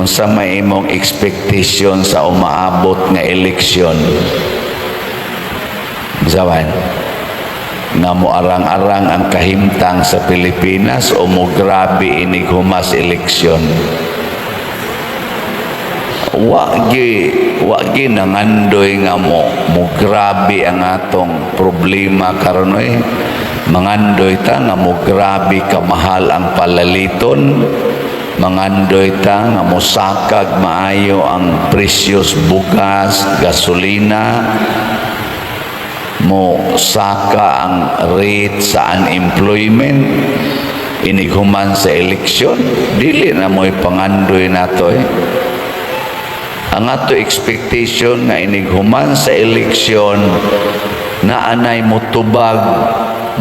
Unsa may imong expectation sa umaabot nga eleksyon? Unsa man? Nga mo arang-arang ang kahimtang sa Pilipinas o mo grabe inig humas eleksyon? Wa gi nangandoy nga mo grabe ang atong problema karon oy. Mangandoy ta nga mo grabe kamahal ang palaliton, mangandoy ta nga mosakag maayo ang presyos bugas, gasolina, mo saka ang rate sa unemployment inig human sa eleksyon. Dili na mo'y pangandoy nato eh. Ang ato expectation nga inig human sa eleksyon na anay motubag,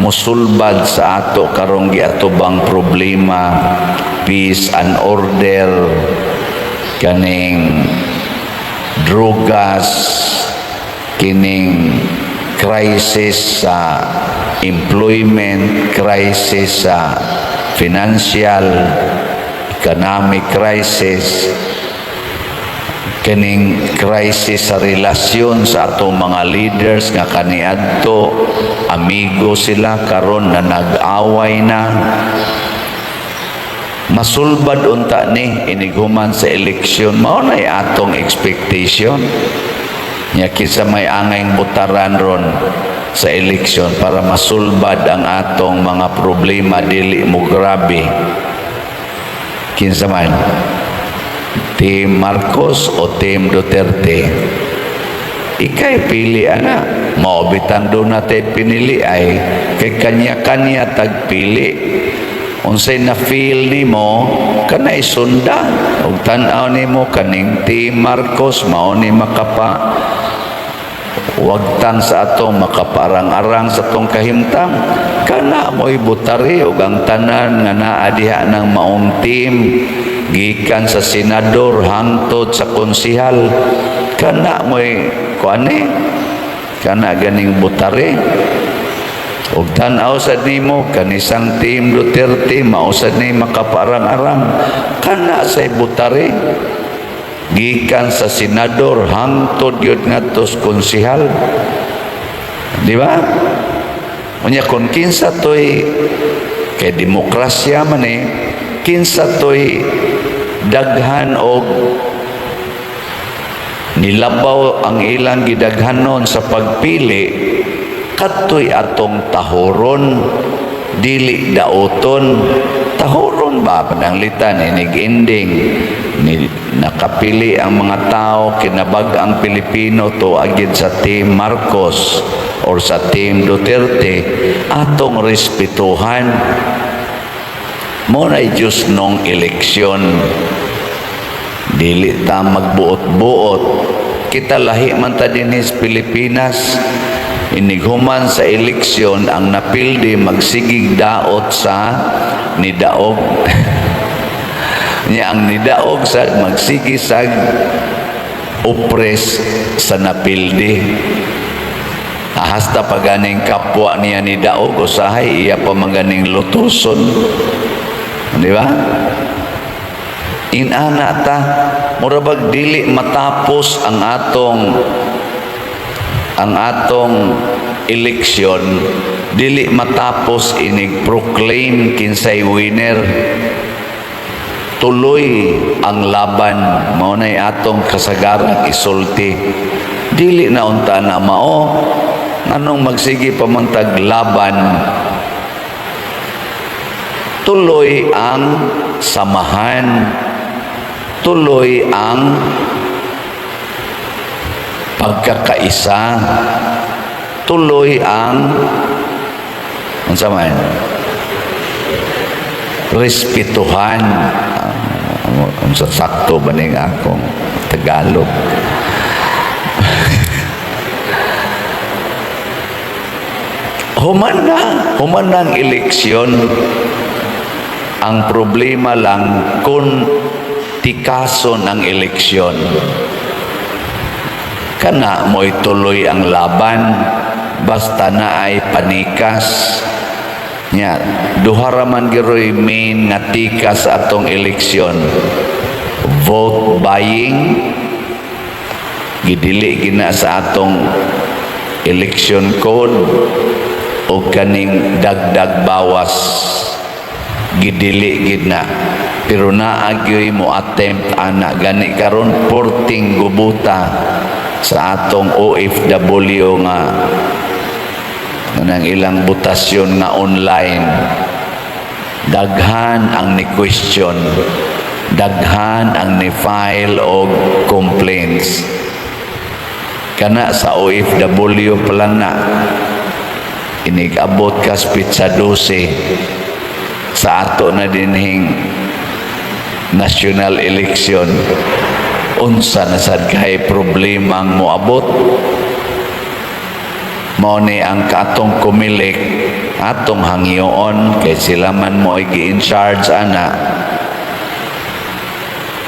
mosulbad sa ato karong giatubang problema, peace and order, kaning drugas, kining crisis sa employment, crisis sa financial, economic crisis, kining crisis sa relasyon sa atong mga leaders nga kaniadto amigo sila, karon na nag-away na. Masulbad unta ni inighuman sa eleksyon. Mao na atong expectation nya. Kinsa may angayng butaran ron sa eleksyon para masulbad ang atong mga problema, dili mo grabe? Kinsa man? Team Marcos o Team Duterte? Ikay pili ana. Mao bitang duna tay pinili ay kay kanya-kanya tagpili. Unsay na feel nimo, kanay sunda. Ug tan-aw nimo kaning Team Marcos mao ni makapa wagtang sa atong makaparang-arang sa atong kahimtang, kana mo'y butari. Ug ang tanan nga naa diha ng maong team, gikan sa senador hangtod sa konsihal, kana mo'y kuan eh, kana ganing butari. Ug tan-aw sad nimo kanisang Team Duterte mao sad ni makaparang-arang, kana say butari, gikan sa senador hangtod gyud ngadto sa konsihal, di ba? Unya kung kinsa toy, kay demokrasya man eh, kinsa toy daghan og nilabaw ang ilang gidaghanon sa pagpili, kadtoy atong tahoron, dili daoton. Tahoron ba? Pananglitan inig ending ni nakapili ang mga tao, kinabag ang Pilipino to agid sa Team Marcos or sa Team Duterte, atong respetuhan. Mao na Diyos nung eleksyon. Dili ta magbuot-buot. Kita lahi man ta dinhi sa Pilipinas. Inighuman sa eleksyon, ang napildi magsigig daot sa nidaog. Nya ang nidaog sa magsigi sag oppress sa napildi. Hasta pa ganing kapwa niya ni daog, usahay iya pa maganing lutuson. Di ba? Inana ta, mura bag dili matapos ang atong eleksyon, dili matapos inig proclaim kinsay winner, tuloy ang laban. Mao nay atong kasagaran isulti. Dili na unta na mao, nganong magsige pa man tag laban? Tuloy ang samahan, tuloy ang pagkakaisa, tuloy ang unsa man, respetuhan. Unsa, sakto ba ning akong Tagalog? Human na ang eleksyon. Ang problema lang kung tikason ang eleksyon, kana mo'y tuloy ang laban basta na ay panikas nya. Duha ra man giroy main nga tikas sa atong eleksyon: vote. Vote buying, gidili gina sa atong election code, o kaning dagdag bawas, gidili gid na, pero naa gyoy mo attempt ana. Gani karon porting gubuta sa atong OFW nga nang ilang botasyon nga online, daghan ang ni question, daghan ang ni file og complaints. Kana sa OFW pa lang na, inig-abot kas petsa 12 sa ato na dinhing national election, unsa na sad kay problema ang moabot? Mao ni ang katong Comelec, atong hangyoon kay sila man mo gi in charge ana,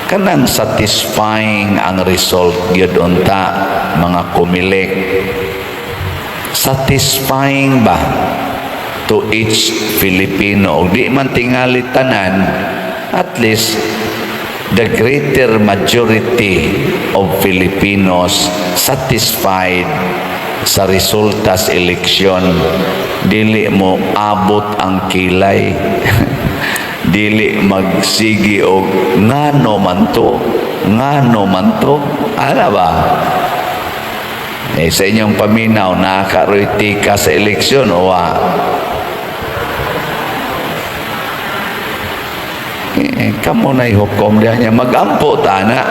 kanang satisfying ang result gyud unta, mga Comelec, satisfying ba to each Filipino? Og di man tingali tanan, at least the greater majority of Filipinos satisfied sa resulta sa eleksyon, dili mo abot ang kilay, dili magsigi og ngano man to, ngano man to, ana ba? Eh, sa inyong paminaw, nakakaroy tika sa eleksyon o wa? Eh, kamo na'y hukom diha niya. Magampo ta na.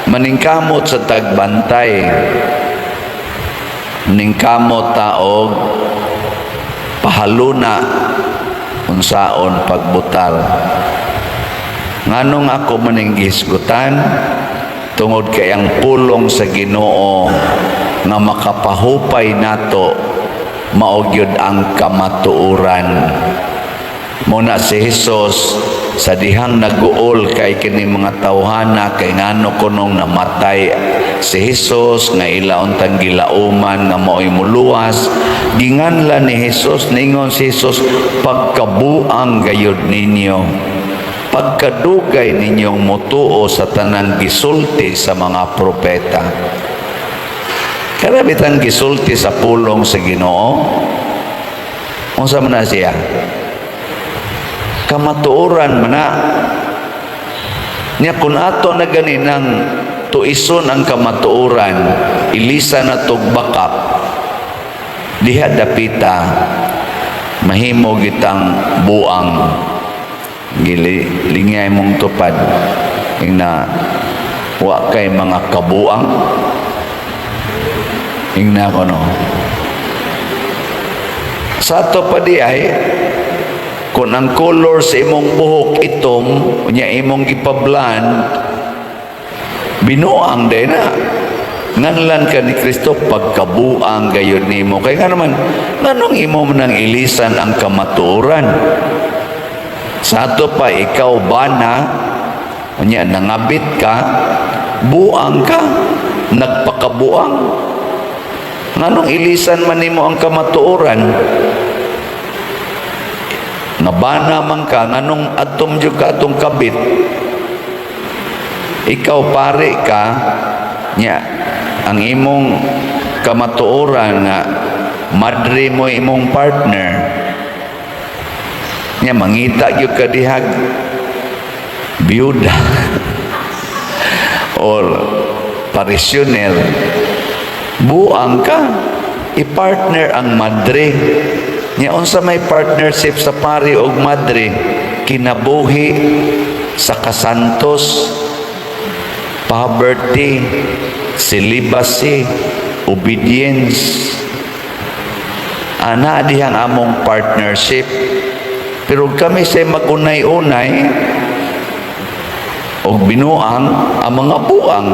Maningkamot sa tagbantay. Maningkamot ta og pahaluna unsaon pagbutar. Nganong ako maning gihisgutan? Tungod kay ang pulong sa Ginoo nga makapahupay nato mao gyud ang kamatuoran. Muna si Jesus sa dihang naguol kay kini mga tawhana kay ngano kunong namatay si Jesus nga ila untang gilauman nga mao'y muluwas, ginganlan ni Jesus. Ningon si Jesus, "Pagkabuang gayud ninyo, pagkadugay ninyong mutuo sa tanang gisulti sa mga propeta." Karabitan gisulti sa pulong sa Ginoo, unsa man na siya? Kamatuoran man na niya. Kung ato na gani nang tuison ang kamatuoran, ilisa na tog bakak diha, dapita mahimo gitang buang. Gili lingay mong tupad ingna, wa kay mga kabuang, ingna ko, no? Sa ato pa di ay kung ang color sa imong buhok itom, unya imong gipablan, binuang din na. Nganlan ka ni Kristo, "Pagkabuang gayud nimo." Kay nga naman, nganong imo man ang ilisan ang kamatuoran? Sa ato pa, ikaw ba na, unya nangabit ka, buang ka, nagpakabuang. Nganong ilisan man nimo ang kamatuoran? Nga bana man ka, nganong atom jud ka atong kabit? Ikaw pare ka nya, ang imong kamatuoran nga madre mo imong partner nya, mangita gyud ka dihag biyuda or parisyuner, buang ka. I-partner ang madre nya. Unsa may partnership sa pari og madre? Kinabuhi sa kasantos, poverty, celibacy, obedience. Ana dihang among partnership. Pero kami sa magunay-unay og binuang ang mga buang,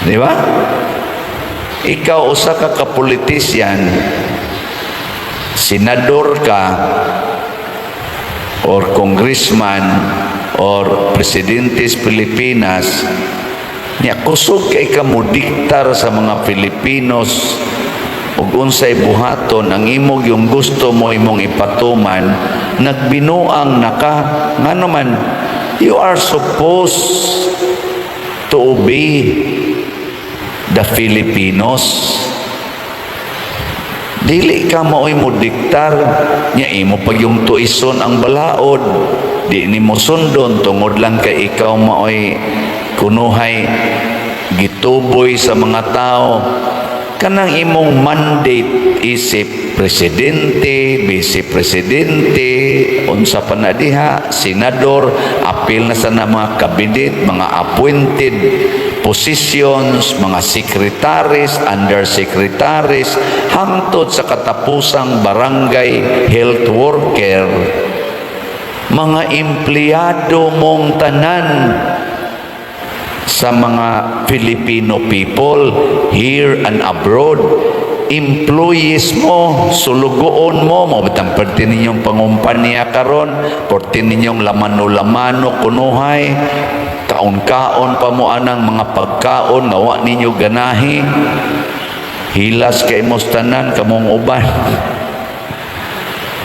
di ba? Ikaw usa ka kapolitisyan, senador ka or congressman or presidente sa Pilipinas nya, kusog kay ka modiktar sa mga Filipinos ug unsay buhaton. Ang imong yung gusto mo imong ipatuman, nagbinuang na ka. Ngano man You are supposed to obey the Filipinos. Dili ka maoy mo diktar nya, imo pag yung tuison ang balaod, di nimo sundon tungod lang kay ikaw maoy kunuhay gituboy sa mga tao. Kanang imong mandate isip presidente, vice presidente, unsa pa na diha, senador, apil na sa na mga cabinet, mga appointed positions, mga secretaries, undersecretaries, hangtod sa katapusang barangay health worker, mga empleyado mong tanan sa mga Filipino people here and abroad, employees mo, sulugoon mo, mo bitang perti ninyong pangumpanya karon, perti ninyong lamano-lamano kunuhay, kaon-kaon pa mo anang mga pagkaon nga wa ninyo ganahi, hilas kay mos tanan kamong uban.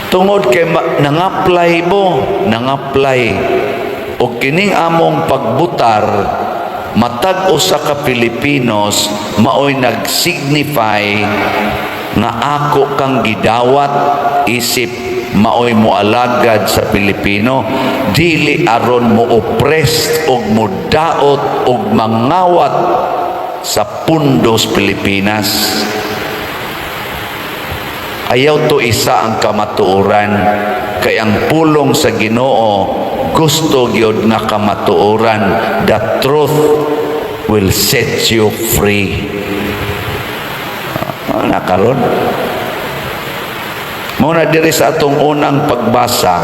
Tungod kay nang-apply mo, nang-apply. O kining among pagbutar, matag usa ka Pilipinos maoy nag-signify nga ako kang gidawat isip maoy moalagad sa Pilipino, dili aron mo oppress og modaot og mangawat sa pundos Pilipinas. Ayaw to isa ang kamatuoran, kay ang pulong sa Ginoo gusto gyud nga kamatuoran. The truth will set you free. Ah, nakaron mao na diri sa atong unang pagbasa,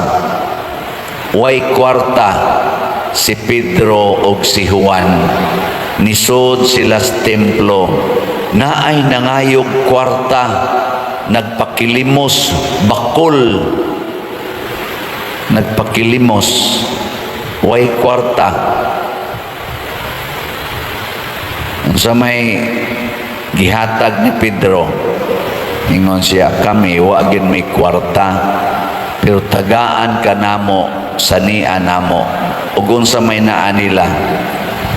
way kwarta si Pedro og si Juan. Nisod sila sa templo, naay nangayog kwarta, nagpakilimos, bakol, nagpakilimos, way kwarta. Unsa may gihatag ni Pedro? Ingon siya, "Kami wa gin may kwarta, pero tagaan ka namo sa nia namo." Ug unsa may naa nila?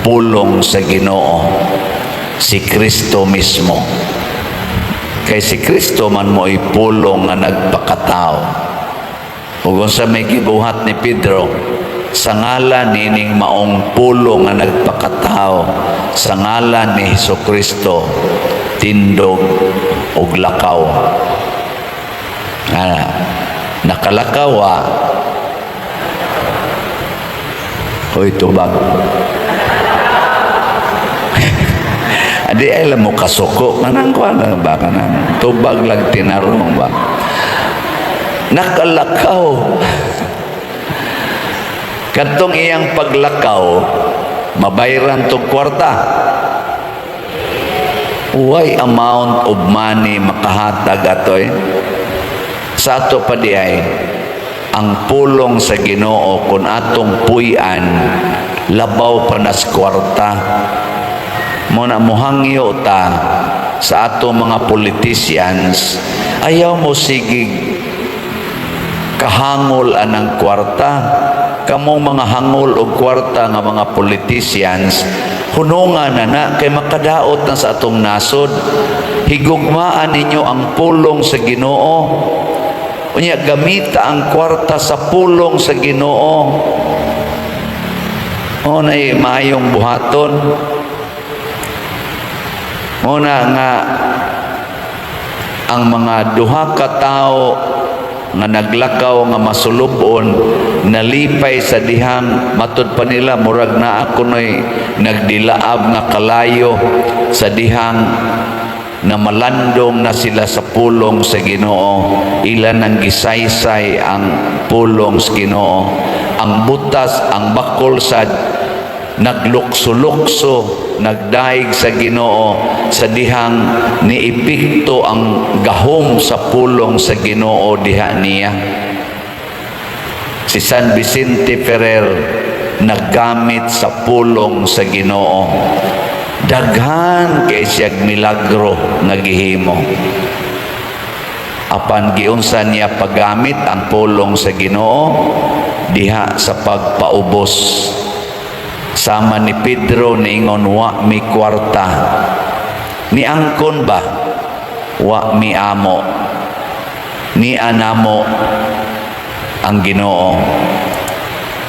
Pulong sa Ginoo, si Kristo mismo, kay si Kristo man mo'y pulong nga nagpakatao. Ug unsa may gibuhat ni Pedro? "Sa ngalan nining maong pulong nga nagpakatao, sa ngalan ni Hesus Kristo, tindog ug lakaw." Ah, nakalakaw ah. Hoy, tubag. Adi ay mo kasuko kanang kuan ba, kanang tubag lang tinarong ba. Nakalakaw. Kadtong iyang paglakaw, mabayran tong kwarta. Way amount of money makahatag atoy. Sa ato pa di ay, ang pulong sa Ginoo kung atong puy-an, labaw pa nas kwarta. Mo na muhangyo ta sa ato mga politicians, ayaw mo sigig kahangol anang kwarta. Kamong mga hangol og kwarta nga mga politicians, hununga na na kay makadaot na sa atong nasod. Higugmaan ninyo ang pulong sa Ginoo. Unya gamita ang kwarta sa pulong sa Ginoo. O nay maayong buhaton. Mo na nga ang mga duha ka tawo nga naglakaw nga masulubon, nalipay sa dihang matud pa nila murag naa kunoy nagdilaab nga kalayo sa dihang na malandong na sila sa pulong sa Ginoo. Ila nang gisaysay ang pulong sa Ginoo. Ang butas, ang bakol sad naglukso-lukso, nagdaig sa Ginoo sa dihang niepekto ang gahom sa pulong sa Ginoo diha niya. Si San Vicente Ferrer naggamit sa pulong sa Ginoo. Daghan kay siyag milagro nga gihimo. Apan giunsa niya paggamit ang pulong sa Ginoo? diha sa pagpaubos. Sama ni Pedro, niingon, "Wa mi kwarta." Niangkon ba, "Wa mi amo." Ni anamo ang Ginoo.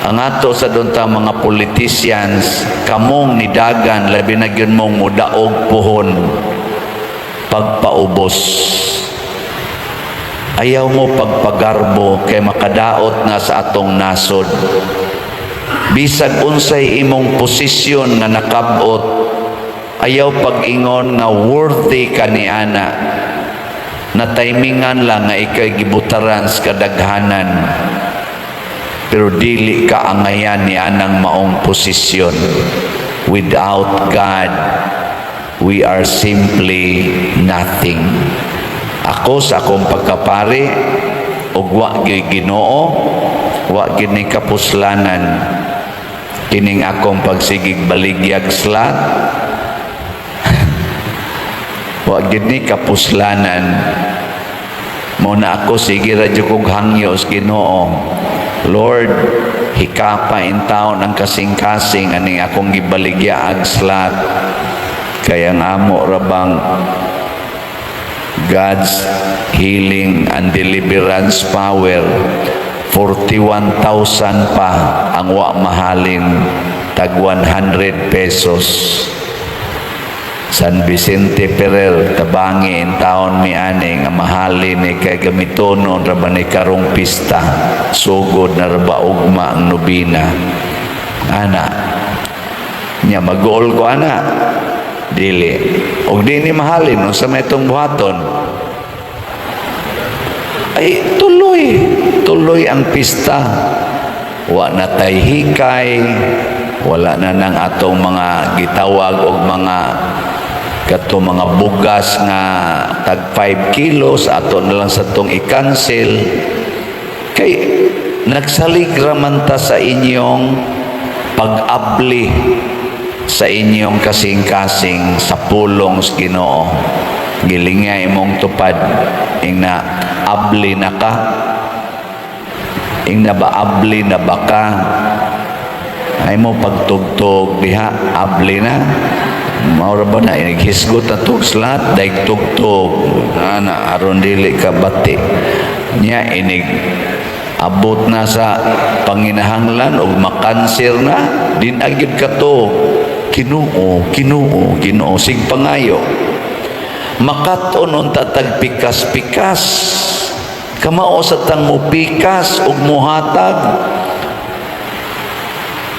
Ang ato sa dunta mga politicians, kamong nidagan, labi na gyud mong mudaog puhon pagpaubos. Ayaw mo pagpagarbo kay makadaot na sa atong nasod. Bisag unsay imong posisyon nga nakabot, ayaw pag-ingon nga worthy ka ni ana. Na timingan lang nga ikay gibutaran sa kadaghanan. Pero dili ka angayan ni anang maong posisyon. Without God, we are simply nothing. Ako sa akong pagkapari, ug wa gyud Ginoo, wa gyud ni kapuslanan kining akong pagsigig baligyag slot. Wa gyud ni kapuslanan. Mo na ako sige ra jud kog hangyo sa Ginoo. Lord, hikapa in taon ang kasing-kasing aning akong gibaligya ag slot. Kaya ang amo ra bang God's healing and deliverance power, 41,000 pa ang wa mahalin tag 100 pesos. San Vicente Ferrer, tabangi in taon mi ani nga mahalin ni kay gamitonon ra ba ni karong pista, sugod na ra ba ugma ang nobina ana nya. Mag-uol ko ana, dili og di ni mahalin, unsa may itong buhaton? Ay, tuloy tuloy ang pista. Wa na tay hikay, wala na nang atong mga gitawag og mga kato mga bugas nga tag 5 kilos, ato na lang sa tong i-cancel kay nagsalig raman ta sa inyong pag-abli sa inyong kasing-kasing sa pulong sa Ginoo. Gilingay imong tupad, ing na abli na ka. Ing na ba, abli na ba ka? Ay mo pagtugtog diha, abli na. Maura ba na naghisgot na tug slot, daig tugtog ana aron dili ka bati nya. Inig abot na sa panginahanglan og makansir na din agyud ka to, "Ginoo, Ginoo, Ginoo," sig pangayo. Makat-on unta tag pikas-pikas, kamao sa tang mupikas ug muhatag.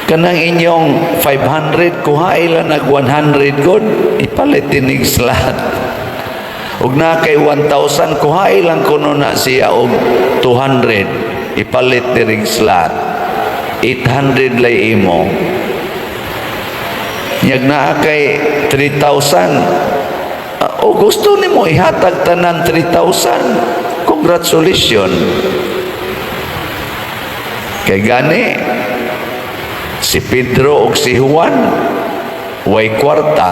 Kanang inyong 500, kuha ila nag 100 god, ipalit tinig slot. Ug na kay 1,000, kuha lang kuno na siya og 200, ipalit tinig slot. 800 lay imo. Nyag naa kay 3,000, o gusto nimo ihatag tanan 3,000, congratulations. Kay gani si Pedro ug si Juan way kwarta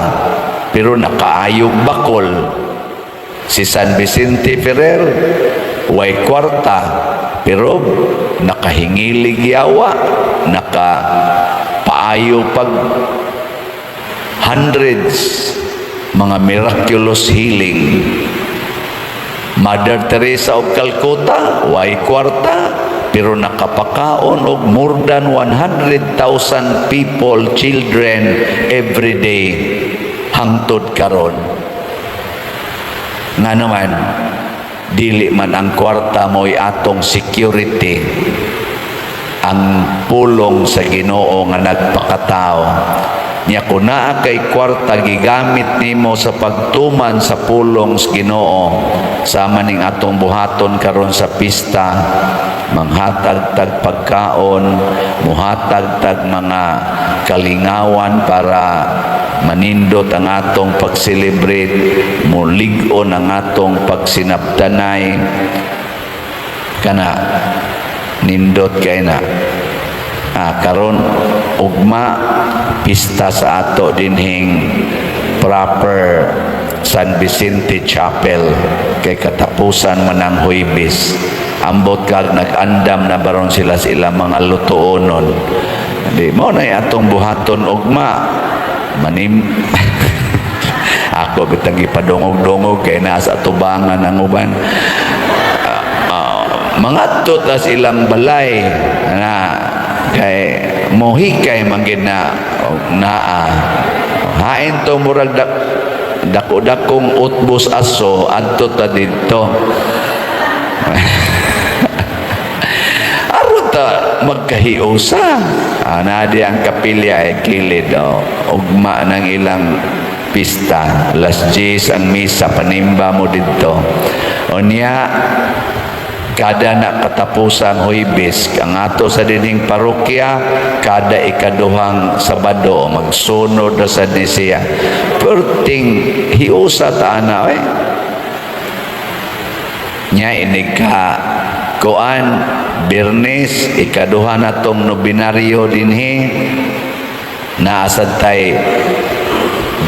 pero nakaayog bakol. Si San Vicente Ferrer way kwarta pero nakahingilig yawa, naka paayo pag hundreds mga miraculous healing. Mother Teresa of Calcutta way kwarta pero nakapakaon og more than 100,000 people, children, every day hangtod karon. Nga naman dili man ang kwarta mo'y atong security, ang pulong sa Ginoo nga nagpakatao niya. Kung naa kay kwarta, gigamit nimo sa pagtuman sa pulong sa Ginoo, sama ning atong buhaton karon sa pista, manghatag tag pagkaon, muhatag tag mga kalingawan para manindot ang atong pag-celebrate, mulig-on ang atong pagsinabtanay kana, nindot kay na. Karon ugma pista sa ato dinhing proper San Vicente Chapel kay katapusan man ang Huwebes. Ambot kag nag-andam na baron sila sa ilang mga lutuonon. Di mo na atong buhaton ugma. Manim ako bitang gipadungog-dungog kay nasa atubangan ang uban. Mangadto ta sa ilang balay na kay mohikay man gid na og naa. Hain to murag dako-dakong utbos aso, adto ta didto. Aron ta magkahiusa. Ah, di ang kapilya ay kilid, oh. Ugma ng ilang pista. Alas 10 ang misa, panimba mo didto. Unya, kada na katapusang Huwebes, ang ato sa dinhing parokya, kada ikaduhang Sabado, magsunod na sad ni siya. Perting hiusa ta ana eh. Nya inig ka kuan Biyernes, ikaduha na tong nobinaryo dinhi, naa sad tay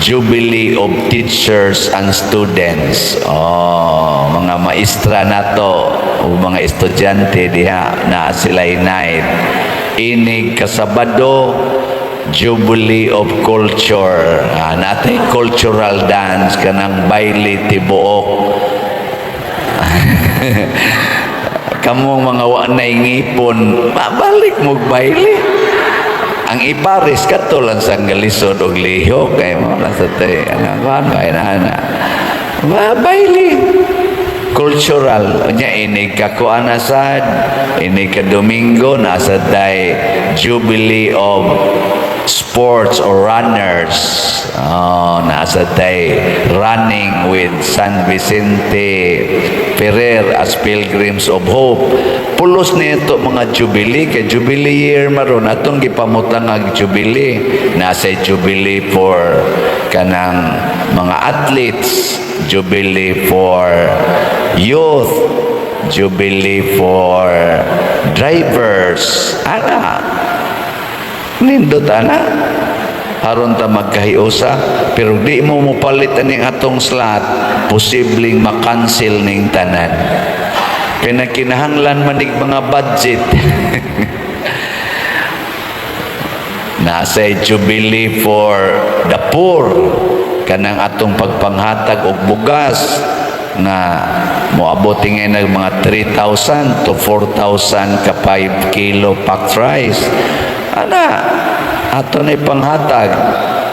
Jubilee of Teachers and Students. Oh, mga maestra nato o mga estudyante diha na sila night. Inig kasabado, Jubilee of Culture. Ah, natay cultural dance kanang baile tibuok. Kamong mga wa na ngipon, mabalik mo baile. Ang ipares kadto lang sa galisod og lihok kay mo lang sa tay ang kuan ba na na. Baile cultural. Nya inig ka kuan na sad, inig ka Domingo, nasa day Jubilee of Sports or Runners. Oh, nasa day running with San Vicente Ferrer as Pilgrims of Hope. Pulos nito mga jubilee kay jubilee year maron atong gipamutang ang jubilee. Nasa jubilee for kanang mga athletes, jubilee for youth, jubilee for drivers. Ana, nindot ana aron ta magkahiusa, pero di mo mopalit aning atong slot, posibleng makancel ning tanan kay nagkinahanglan manig mga budget. Nasa jubilee for the poor, kanang atong pagpanghatag og bugas nga moabot ngayon ng mga 3,000 to 4,000 ka 5 kilo packed rice ana ato na ipanghatag.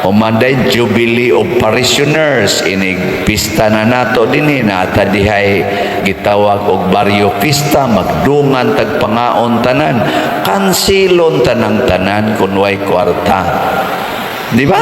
Umanday Jubilee of Parishioners, inig pista na nato dinhi, nata dihay gitawag og baryo pista, magdungan tag pangaon tanan. Kansilon tanang tanan kun way kwarta, di ba?